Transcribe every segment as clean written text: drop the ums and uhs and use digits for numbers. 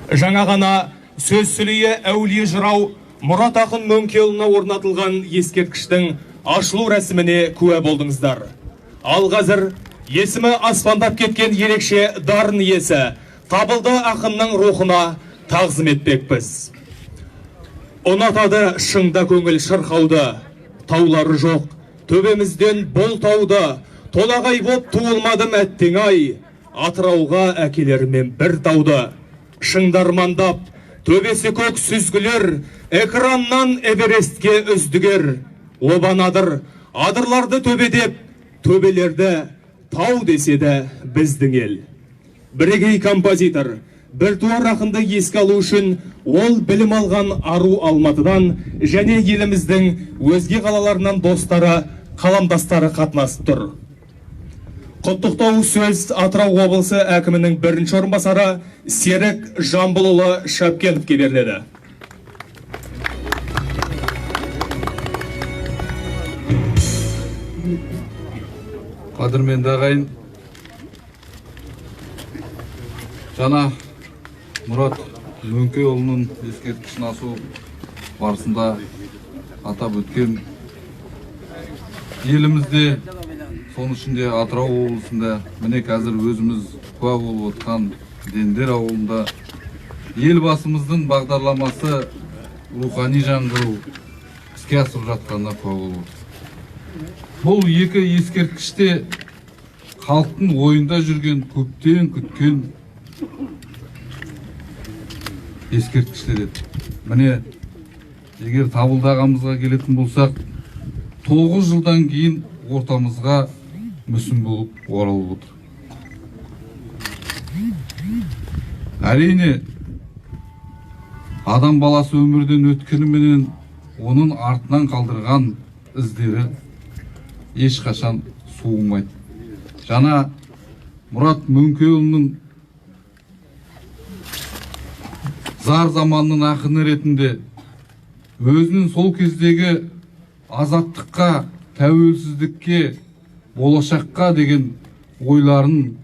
Жаңа ғана сөз сүлейі әулие жырау Мұрат ақын Мөңкеұлына орнатылған ескерткіштің ашылу рәсіміне куә болдыңыздар. Ал қазір есімі аспандап кеткен ерекше дарын иесі Табылды ақынның рухына тағзым етпекпіз. Ұнатады шыңда көңіл шырқауды, таулары жоқ, төбемізден бұл тауды, толағай боп туылмадым әттең ай, Атырауға әкелерімен бір тауды. Шыңдармандап, төбесі көк сүзгілер, экраннан Эверестке үздігер. Обанадыр, адырларды төбедеп, төбелерді тау десе де біздің ел. Бірегей композитор, біртуар ақынды еске алу үшін ол білім алған ару Алматыдан және еліміздің өзге қалаларынан достары, қаламдастары қатынасып тұр. Құттықтау сөз Атырау облысы әкімінің бірінші орынбасары Серік Жамбылұлы Шапкеновке беріледі. Қадірменді ағайын, жаңа Мұрат Мөңкеұлының ескерткішін ашу барысында атап өткен, елімізде, соның ішінде Атырау облысында, міне қазір өзіміз куә болып отқан Дендер ауылында елбасымыздың бағдарламасы рухани жаңғыру іске асып жатқанына куә болып отырмыз. Бұл екі ескерткіште халықтың ойында жүрген, көптен күткен ескерткіштер еді. Міне, егер Табылды ағамызға келетін болсақ, 9 жылдан кейін ортамызға мүсін болып оралып отыр. Әрине, адам баласы өмірден өткеніменен оның артынан қалдырған іздері ешқашан суымайды. Жаңа Мұрат Мөңкеұлының зар заманның ақыны ретінде өзінің сол кездегі азаттыққа, тәуелсіздікке, болашаққа деген ойларын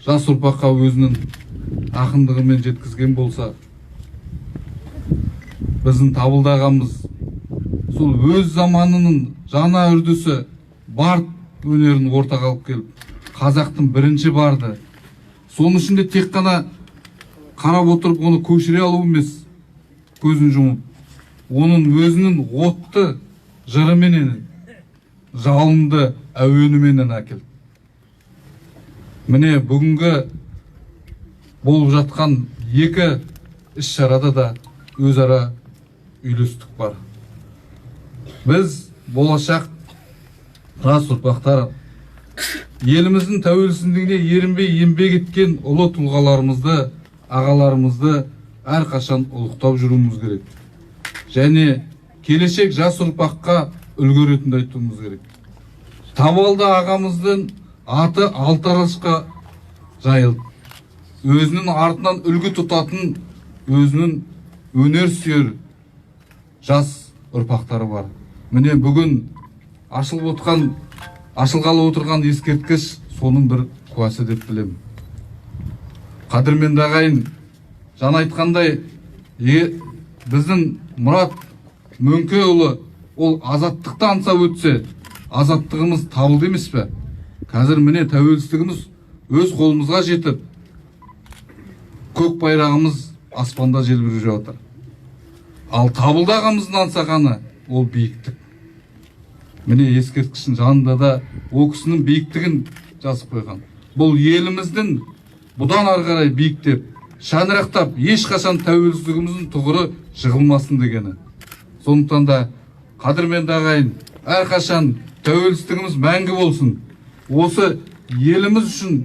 жас ұрпаққа өзінің ақындығымен жеткізген болса, біздің Табылды ағамыз сол өз заманының жаңа үрдісі бард өнерін ортаға алып келіп, қазақтың бірінші барды. Соның ішінде тек қана қарап отырып оны көшіре алу емес, көзін жұмып, оның өзінің отты жырыменен, жалынды әуеніменен әкелді. Міне, бүгінгі болып жатқан екі іс-шарада да өзара үйлестік бар. Біз болашақ жас ұрпақтар еліміздің тәуелсіздігіне ерінбей еңбек еткен ұлы тұлғаларымызды, ағаларымызды әрқашан ұлықтап жүруіміз керек. Және келешек жас ұрпаққа үлгі ретінде айтуымыз керек. Табалды ағамыздың аты алты алашқа жайылды. Өзінің артынан үлгі тұтатын, өзінің өнер сүйер жас ұрпақтары бар. Міне, бүгін ашылғалы отырған ескерткіш соның бір куәсі деп білемін. Қадірменді ағайын, жаңа айтқандай, біздің Мұрат Мөңкеұлы ол азаттықты аңсап өтсе, азаттығымыз табылды емес пе? Қазір міне тәуелсіздігіміз өз қолымызға жетіп, көк байрағымыз аспанда желбіреп жатыр. Ал Табылды ағамыздың аңсағаны ол биіктік. Міне, ескерткіштің жанында да ол кісінің биіктігін жазып қойған. Бұл еліміздің бұдан ары қарай биіктеп, шаңырақтап, ешқашан тәуелсіздігіміздің тұғыры жығылмасын дегені. Сондықтан да, қадірменді ағайын, әрқашан тәуелсіздігіміз мәңгі болсын. Осы еліміз үшін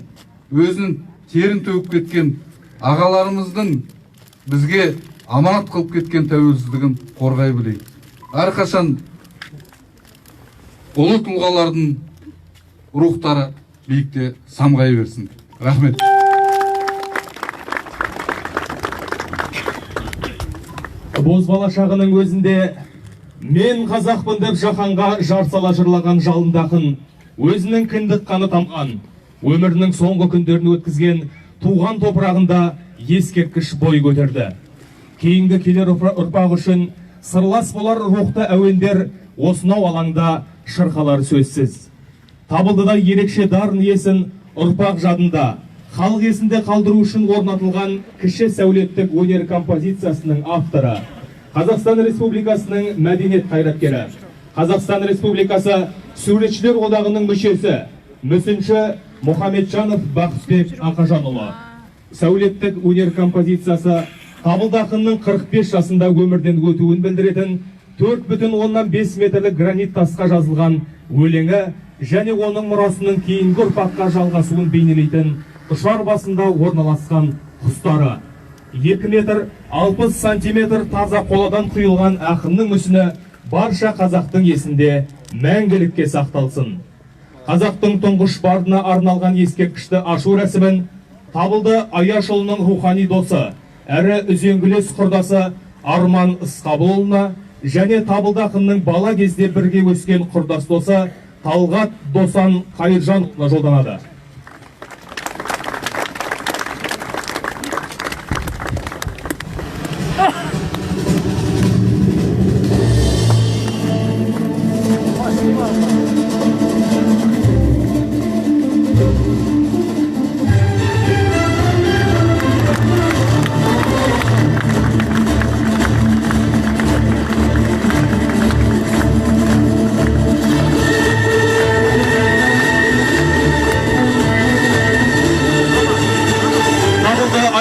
өзінің терін төгіп кеткен ағаларымыздың бізге аманат қылып кеткен тәуелсіздігін қорғай білейік. Әрқашан ұлы тұлғалардың рухтары биікте самғай берсін. Рахмет. Бозбала шағының өзінде мен қазақпын деп жаһанға жар сала жырлаған жалынды ақын өзінің кіндік қаны тамған, өмірінің соңғы күндерін өткізген туған топырағында ескерткіш бой көтерді. Кейінгі келер ұрпақ үшін сырлас болар рухты әуендер осынау алаңда шырқалар сөзсіз. Табылдыда ерекше дарын иесін ұрпақ жадында, халық есінде қалдыру үшін орнатылған кіші сәулеттік өнер композициясының авторы, Қазақстан Республикасының мәдениет қайраткері, Қазақстан Республикасы Суретшілер одағының мүшесі, мүсінші Мұхамеджанов Бақытбек Ақажанұлы. Сәулеттік өнер композициясы Табылды ақынның 45 жасында өмірден өтуін білдіретін 4,5 метрлік гранит тасқа жазылған өлеңі және оның мұрасының кейінгі ұрпаққа жалғасуын бейнелейтін ұшар басында орналасқан құстары. 2 метр 60 сантиметр таза қоладан құйылған ақынның мүсіні барша қазақтың есінде мәңгілікке сақталсын. Қазақтың тұңғыш бардына арналған ескерткішті ашу рәсімін Табылды Аяшұлының рухани досы, әрі үзеңгілес құрдасы Арман Ысқабылұлына және Табылды ақынның бала кезде бірге өскен құрдас досы Талғат Досан Қайыржанұлына жолданады.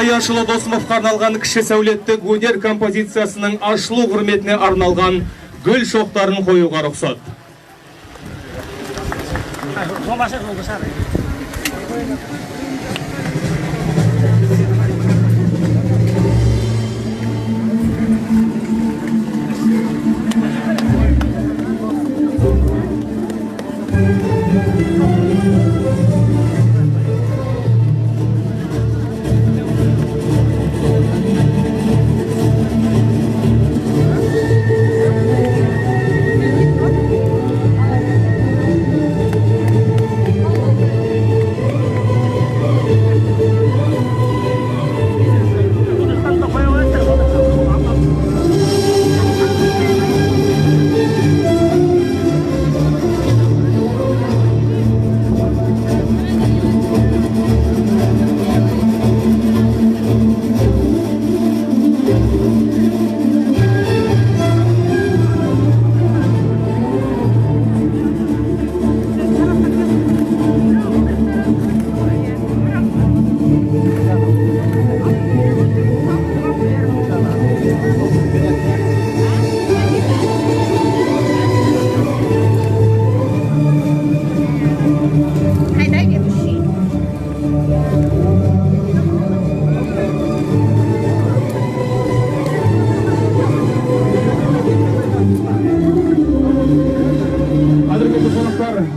Аяшұлы Досымовқа арналған кіші сәулеттік өнер композициясының ашылу құрметіне арналған гүл шоқтарын қоюға рұқсат.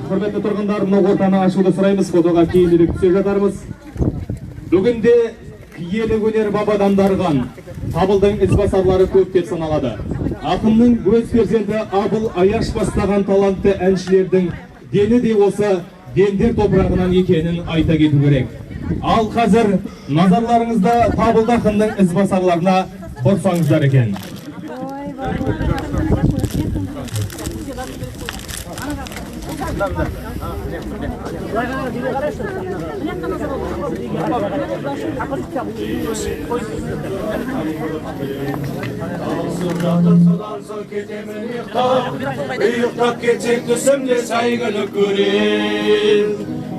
Құрметті тұрғындар, мына ортаны ашуды сұраймыз, фотоға кейінірек түсе жатармыз. Бүгінде киелі өнер бабадан дарыған Табылдың ізбасарлары көп деп саналады. Ақынның өз перзенті Абыл Аяш бастаған талантты әншілердің дені де осы дендер топырағынан екенін айта кету керек. Ал қазір назарларыңызда Табылды ақынның ізбасарларына бұрсаңыздар екен. Ұйықтап кетсек түсімде сәйгүлік көрем.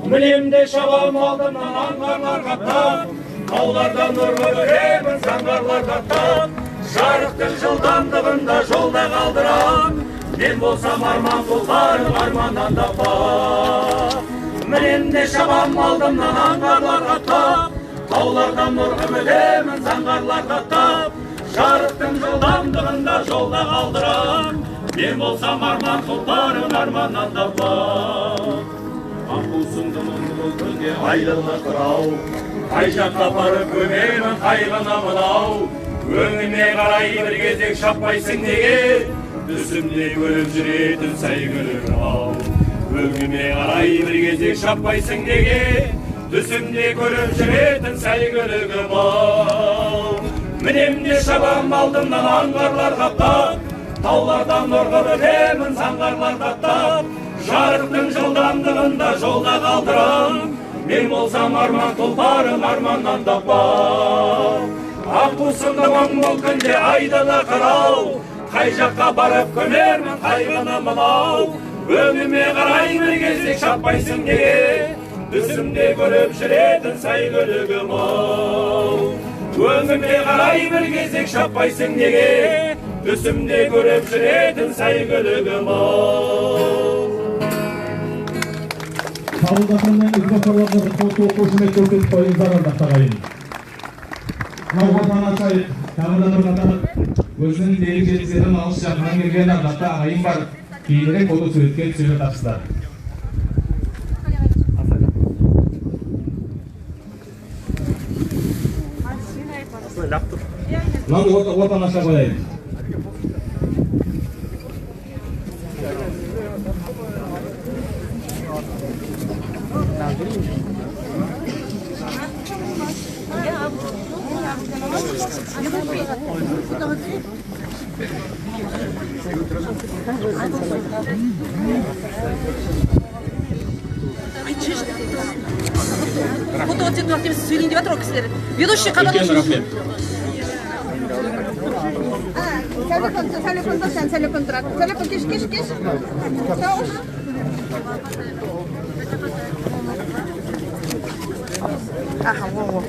Мінем де шабам алдымнан аңғарлар қаптап, таулардан нұрлы көремін заңғарлар қаптап, жарықтың жылдамдығында жолда қалдырам. Мен болсам арман тұлпарым арманнан да пақ. Мінем де шабам алдымнан аңғарлар қаптап, таулардан нұрға мінемін заңғарлар қаптап, жарықтың жылдамдығында жолда қалдырам. Мен болсам арман тұлпарым арманнан да пақ. Аққусыңды мұңлы күнде айлы қырау, қай жаққа барып көмемін қайғыны мынау. Өңіме қарай бір кезек шаппайсың неге? Түсімде көріп жүретін сәйгүлік ау. Өңіме қарай бір кезек шаппайсың неге? Түсімде көріп жүретін сәйгүлігім ау. Мінемде шабам алдымнан аңғарлар қаптап, таулардан ұрғып өтемін заңғарлар таптап. Жарықтың жылдамдығында жолда қалдырам, мен болсам арман тұлпарым арманнан таппау. Аққу сынды мың күнде айдыны қырау, қай жаққа барып көмермін қайғыны мынау. Өңіме қарай бір кезек шаппайсың неге, түсімде көріп жүретін сәйгүлігім ау. Өңіме қарай бір кезек шаппайсың неге, түсімде көріп жүретін сәйгүлігім ау. Табылды ақынның ізбасарларына бір қол қошемет көрсетіп қойыңыздар, ардақты ағайын. Мынау ортаны ашайық. Тағы да бір қатар өзінің тегі жетісерін алыс жақыннан келген ардақты ағайын бар. Кейінірек фото суретке түсіп жатарсыздар. Мынаны ортаны аша қояйын. Фотоға түсетін уақыт емес, сөйлейін деп жатыр ғой кісілер. Ведущий қабат. Үлкен рахмет. Телефон тұрады. Телефон кеш, кеш, кеш. Аха, о.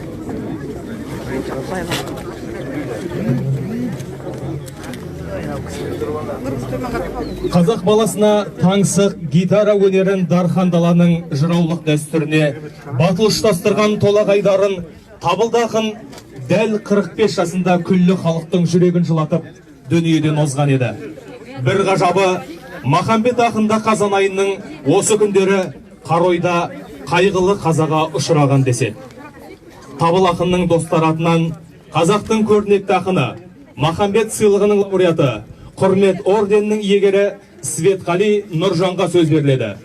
Қазақ баласына таңсық гитара өнерін дархан даланың жыраулық дәстүріне батыл ұштастырған толағайдарын Табылды ақын дәл 45 жасында күллі халықтың жүрегін жылатып дүниеден озған еді. Бір ғажабы, Махамбет ақын да қазан айының осы күндері Қаройда қайғылы қазаға ұшыраған деседі. Табыл ақынның достары атынан қазақтың көрнекті ақыны, Махамбет сыйлығының лауреаты, Құрмет орденінің иегері Светқали Нұржанға сөз беріледі.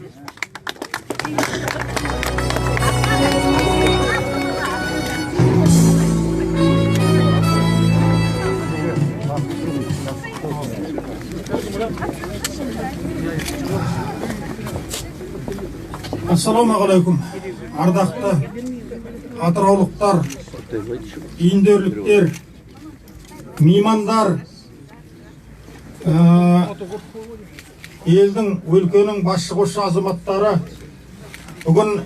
Ассалаумағалейкум, ардақты атыраулықтар, индерліктер, меймандар, елдің, өлкенің басшы қосшы азаматтары. Бүгін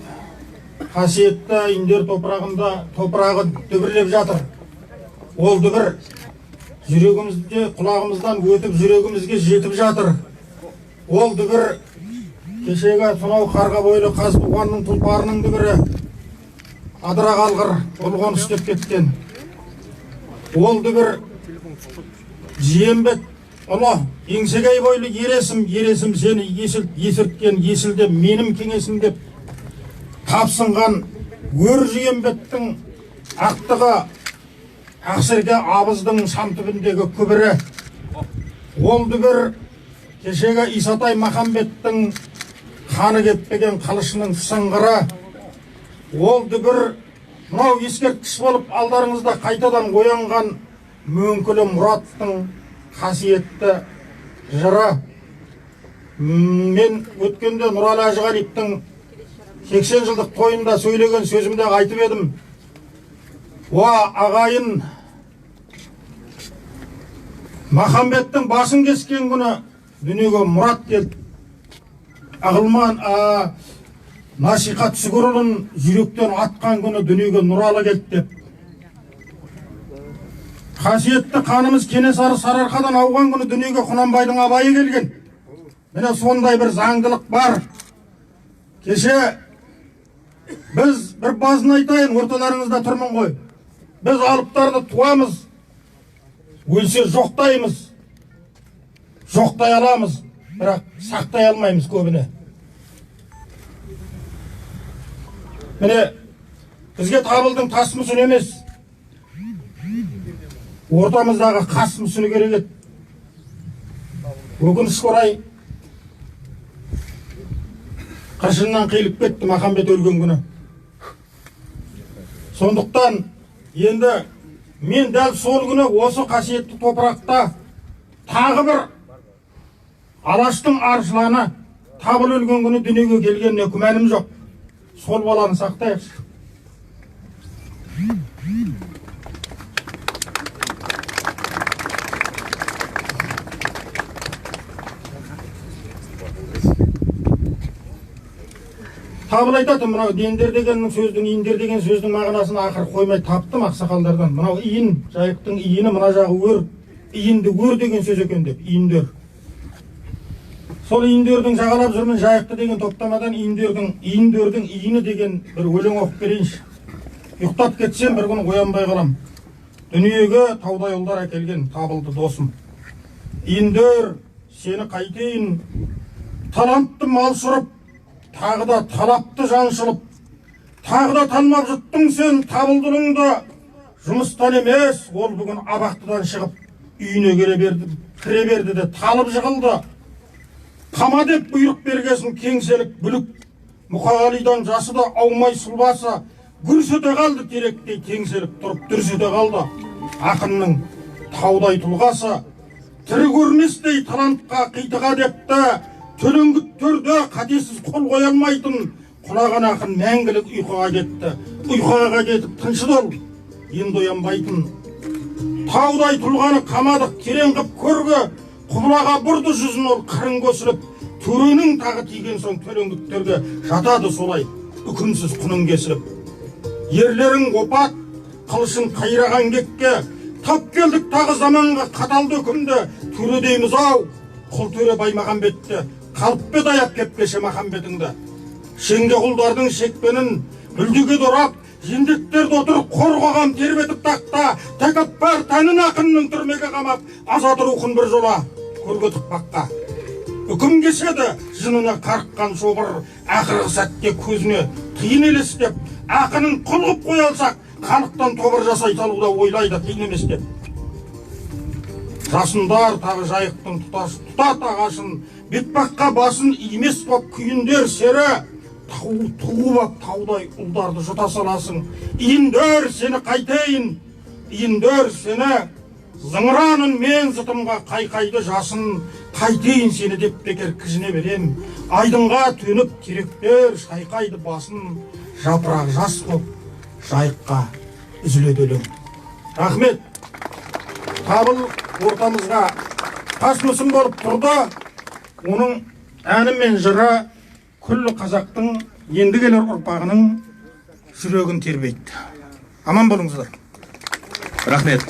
қасиетті Индер топырағында топырағы дүбірлеп жатыр. Ол дүбір жүрегімізде, құлағымыздан өтіп жүрегімізге жетіп жатыр. Ол дүбір кешегі сонау қарға бойлы Қазтуғанның тұлпарының дүбірі, адыра қалғыр ұлғон істеп кеткен. Ол дүбір Жиенбет ұлы еңсегей бойлы ересім, ересім сені есірткен есілде менің кеңесім деп тапсынған өр Жиенбеттің ақтығы Ақсерке абыздың сам түбіндегі күбірі. Ол дүбір кешегі Исатай Махамбеттің қаны кеппеген қылышының сыңғыры. Ол дүбір мынау ескерткіш болып алдарыңызда қайтадан оянған Мөңкілі Мұраттың қасиетті жыры. Мен өткенде Нұралы Әжіғалиевтің 80 жылдық тойында сөйлеген сөзімде айтып едім. Уа ағайын, Махамбеттің басын кескен күні дүниеге Мұрат келді. Ағылман насихат Сүгірұлын жүректен атқан күні дүниеге Нұралы келді деп. Қасиетті қанымыз Кенесары Сарыарқадан ауған күні дүниеге Құнанбайдың Абайы келген. Міне сондай бір заңдылық бар. Кеше біз бір базын айтайын, орталарыңызда тұрмын ғой. Біз алыптарды туамыз, өлсе жоқтаймыз, жоқтай аламыз, бірақ сақтай алмаймыз көбіне. Міне бізге Табылдың тас мүсіні емес, ортамыздағы қас мүсіні керек еді. Өкінішке орай қыршыннан қиылып кетті Махамбет өлген күні. Сондықтан енді мен дәл сол күні осы қасиетті топырақта тағы бір Алаштың арысланы Табыл өлген күні дүниеге келгеніне күмәнім жоқ. Сол баланы сақтайықшы. Табыл айтатын, мынау дендер дегеннің сөздің, иіндер деген сөздің мағынасын ақыры қоймай таптым ақсақалдардан. Мынау иін, Жайықтың иіні, мына жағы өр, иінді өр деген сөз екен деп, иіндер. Сол иіндердің жағалап жүрмін Жайықты деген топтамадан иіндердің иіні деген бір өлең оқып берейінші. Ұйықтап кетсем бір күні оянбай қалам. Дүниеге таудай ұлдар әкелген Табылды досым. Иіндер, сені қайтейін, талантты мал сұрып, тағы да талапты жаншылып, тағы да талмап жұттың сен Табылдылыңды. Жұмыстан емес, ол бүгін абақтыдан шығып үйіне кіре берді де талып жығылды. Қама деп бұйрық бергесін кеңселік бүлік, Мұқағалидан жасы да аумай сұлбасы, гүрс ете қалды теректей теңселіп тұрып дүрс ете қалды. Ақынның таудай тұлғасы, тірі көрместей талантқа қитыға депті, төлеңгіттерде қатесіз қол қоя алмайтын құлаған ақын мәңгілік ұйқыға кетті. Ұйқыға кетіп тыншыды ол, енді оянбайтын. Таудай тұлғаны қамадық терең қып көрге, құбылаға бұрды жүзін ол қырын көсіліп, төренің тағы тиген соң төлеңгіттерге жатады солай үкімсіз құнын кесіліп. Ерлерің опат, қылышын қайраған кекке, тап келдік тағы заманға қаталды үкімді, төре дейміз ау, құл төре Баймағамбетті, қалып па еді аяп кеп кеше Махамбетіңді. Шеңге құлдардың шекпенін мүлдеге дорап, жендеттерді отырып қор қоғам тербетіп тақта, тәкаппар тәнін ақынның түрмеге қамап, азат рухын бір жола көрге тықпаққа. Үкім кеседі жынына қарыққан шобыр, ақырғы сәтте көзіне тиын елестеп, ақынын құл қып қоя алсақ, халықтан тобыр жасай салуда ойлайды қиын емес деп. Жасындар тағы Жайықтың тұтат ағашын, бетпаққа басын имес боп күйіндер сері, туып ап таудай ұлдарды жұта саласың. Иіндер сені қайтейін, иіндер сені зыңыранын мен зытымға қайқайды жасын, қайтейін сені деп бекер кіжіне берем. Айдынға төніп теректер шайқайды басын, жапырақ жас боп Жайыққа үзіледі өлең. Рахмет. Табыл ортамызға тас мүсін болып тұрды. Оның әні мен жыры күллі қазақтың енді келер ұрпағының жүрегін тербейді. Аман болыңыздар. Рахмет.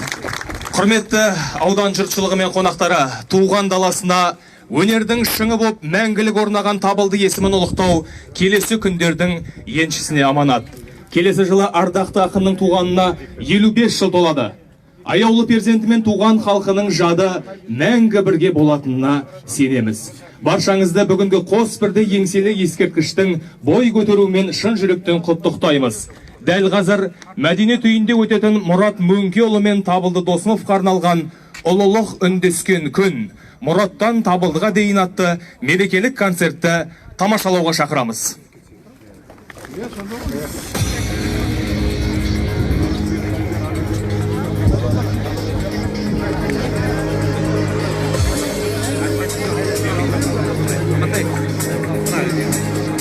Құрметті аудан жұртшылығы мен қонақтары, туған даласына өнердің шыңы боп мәңгілік орнаған Табылды есімін ұлықтау келесі күндердің еншісіне аманат. Келесі жылы ардақты ақынның туғанына 55 жыл толады. Аяулы перзентімен туған халқының жады мәңгі бірге болатынына сенеміз. Баршаңызды бүгінгі қос бірдей еңселі ескерткіштің бой көтеруімен шын жүректен құттықтаймыз. Дәл қазір Мәдениет үйінде өтетін Мұрат Мөңкеұлы мен Табылды Досымовқа арналған ұлылық үндескен күн, Мұраттан Табылдыға дейін атты мерекелік концертті тамашалауға шақырамыз.